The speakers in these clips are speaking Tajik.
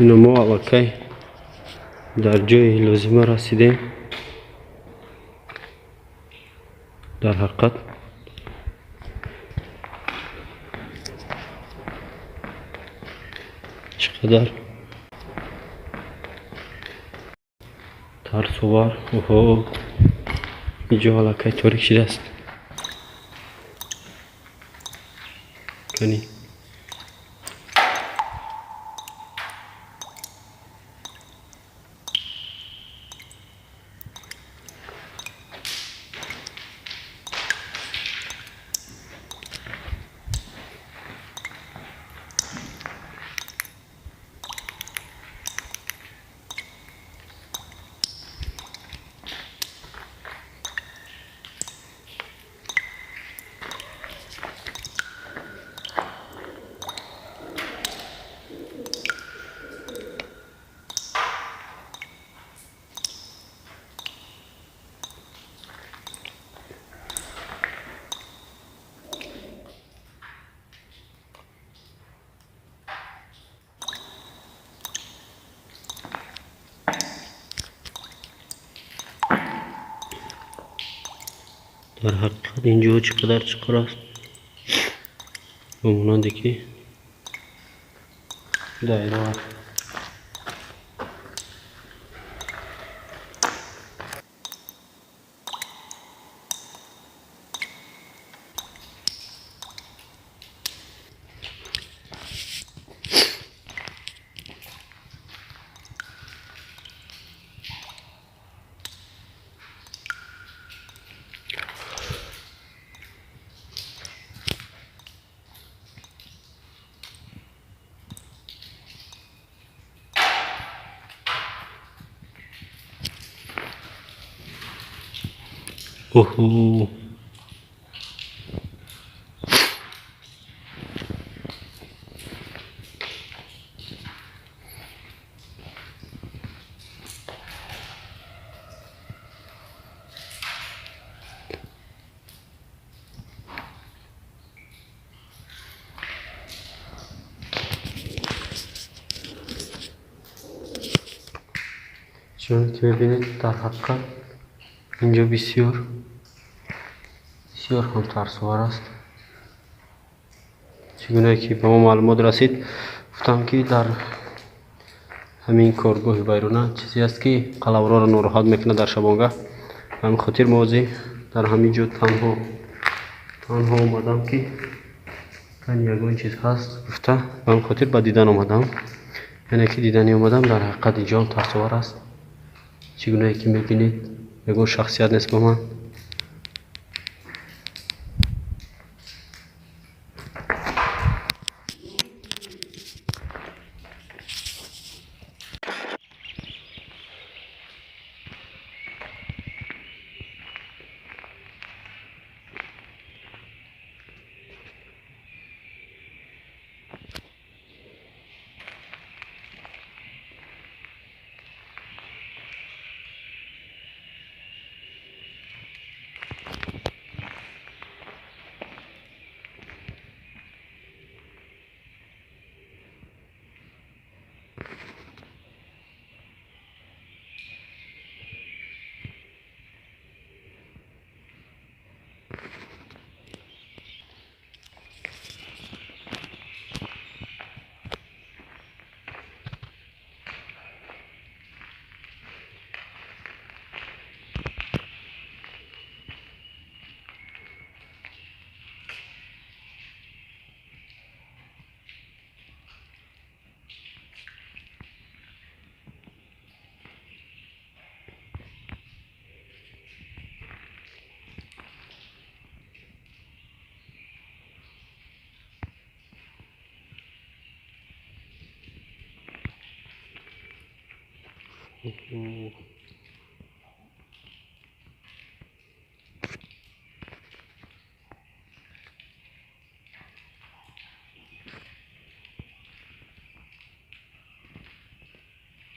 Ино мо аллакай дар ҷои лозима расидем. Дар ҳақиқат чӣ қадар тарсовар. Оҳо, инҷо аллакай торик шудааст. Кани дар ҳақиқат инҷо чӣ қадар чуқур аст, ба монанде ки доира аст. Оҳо, чунон ки мебинед, дар ҳақиқат инҷо бисёр бисёр ҳам тарсовар аст. Чӣ гуна ки ба мо маълумот расид, гуфтам ки дар ҳамин коргоҳи вайрона чизе аст ки қаламроро нороҳат мекунад дар шабонгаҳ. Ба ҳамин хотир мо ҳозир дар ҳамин ҷо танҳо танҳо омадам ки кани ягон чиз ҳаст гуфта, ба ҳамин хотир ба дидан омадам. Яъне ки дидани омадам, дар ҳақиқат инҷо ҳам тарсовар аст. Чӣ гунае ки мебинед, ягон шахсият нест ба ман.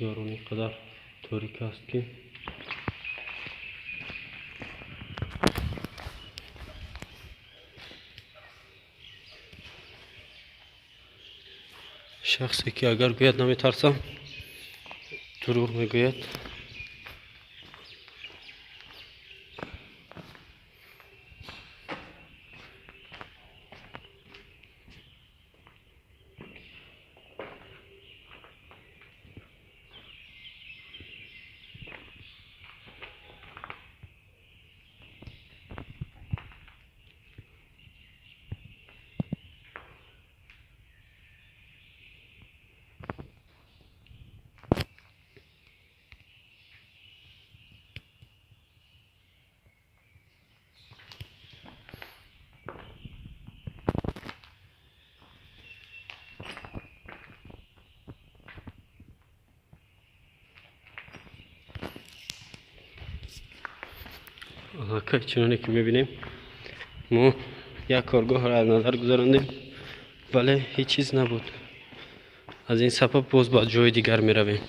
Дарун ин қадар торик аст ки Шахсе ки агар гӯяд наметарсам, дурӯғ мегӯяд. Аллакай чуноне ки мебинем, мо як коргоҳро аз назар гузарондем, вале ҳеҷ чиз набуд. Аз ин сабаб боз ба ҷои дигар меравем.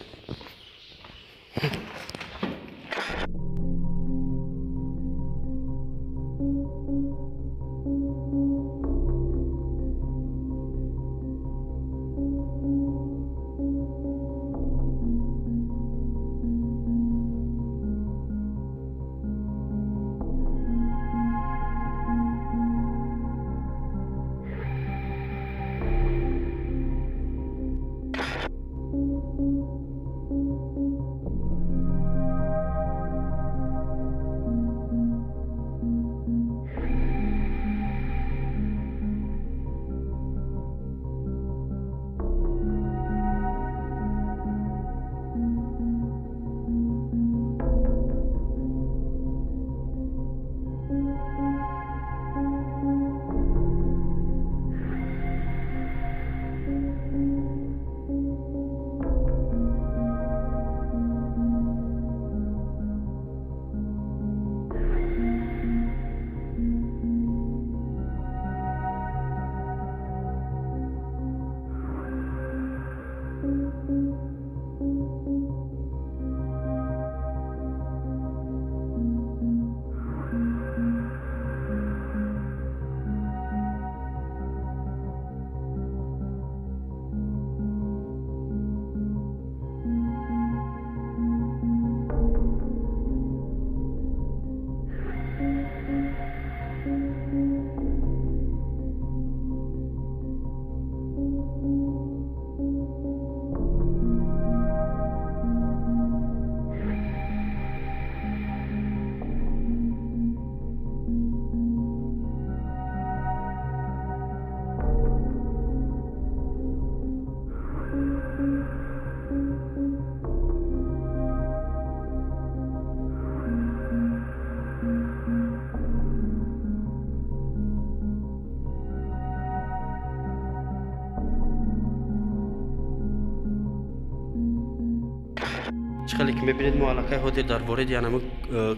Чӣ хеле ки мебинед, мо аллакай ҳозир дар вориди янаму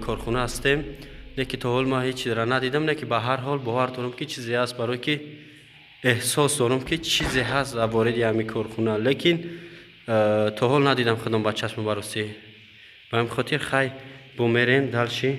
корхона ҳастем, леки то ҳол ман ҳеҷ чизро надидам, леки ба ҳар ҳол бовар дорам, ки чизе ҳаст, барое ки эҳсос дорам, ки чизе ҳаст дар вориди ҳамин корхона, лекин то ҳол надидам худам ба чашму баросӣ. Ба ҳамин хотир хай бо мерем дальше.